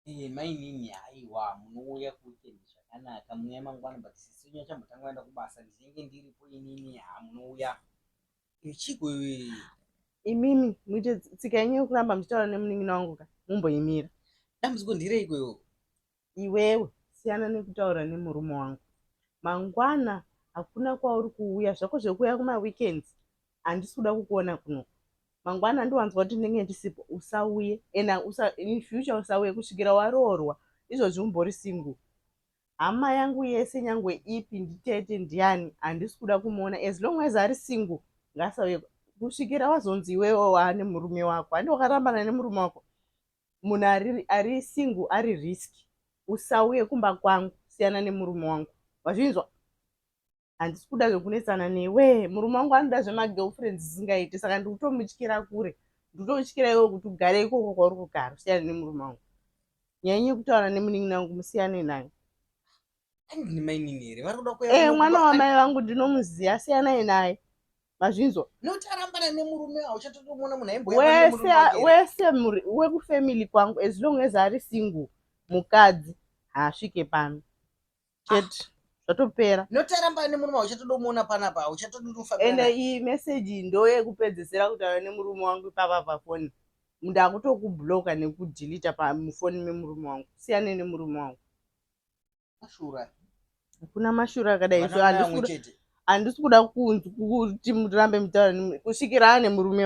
Eh, mainini, haiwa, munouya kuweekend zvakanaka, munouya mangwana, but sisi wenyu achambotanga kuenda kubasa, ndinenge ndiripo inini. Ha, munouya. Eh, chiko iwe? Imimi muite tsika yenyu yekuramba muchitaura nemunin'ina wangu ka, mumboimira. Dambudziko ndireiko iwo? Iwewe siyana nekutaura nemurume wangu. Mangwana hakuna kwauri kuuya zvako zvekuuya kumaweekends, handisi kuda kukuona kuno. Mangwana ndiwanzwa kuti ndinenge ndisipo, usauye. And usa, in future usauye kusvikira waroorwa. Izvozvi umbori single. Hama yangu yese, nyangwe ipi, nditete, ndiani, handisi kuda kumuona. As long as ari single, ngasauye kusvikira wazonzi iwewe waane murume wako. Handi wakarambana nemurume wako? Munhu ari single ari risk. Usauye kumba kwangu, siyana nemurume wangu, wazvinzwa? Handisi kuda zvekunetsana newe. Murume wangu anoda zvemagirlfriends zvisingaiti, saka ndikutomutyira kure. Ndikutotyira iwe kuti ugare ikoko kwauri kugara, usiyane nemurume wangu. Nyaya yenyu yekutaura nemunin'ina wangu, musiyane nayo. Andini mainini here vari kuda kuuya kuno? Mwana wamai vangu ndinomuziva, siyanai naye, mazvinzwa? Noti arambana nemurume, hauchatotomuona munhu aimboya wese wese wekufamily kwangu, as long as ari single mukadzi, haasvike pano chete, zvatopera. Noti arambana nemurume, hauchatodomuona panapa, hauchatodofambira. Ende iyi meseji ndo yekupedzisira kutaura nemurume wangu ipapa pafoni. Ndakutokubloka nekudhilita pamufoni memurume wangu. Siyane nemurume wangu. Mashura. Hakuna mashura akadai. Vana so mai vamwe chete. Handisi kuda kunzi kuti murambe mutaura kusvikira ane murume.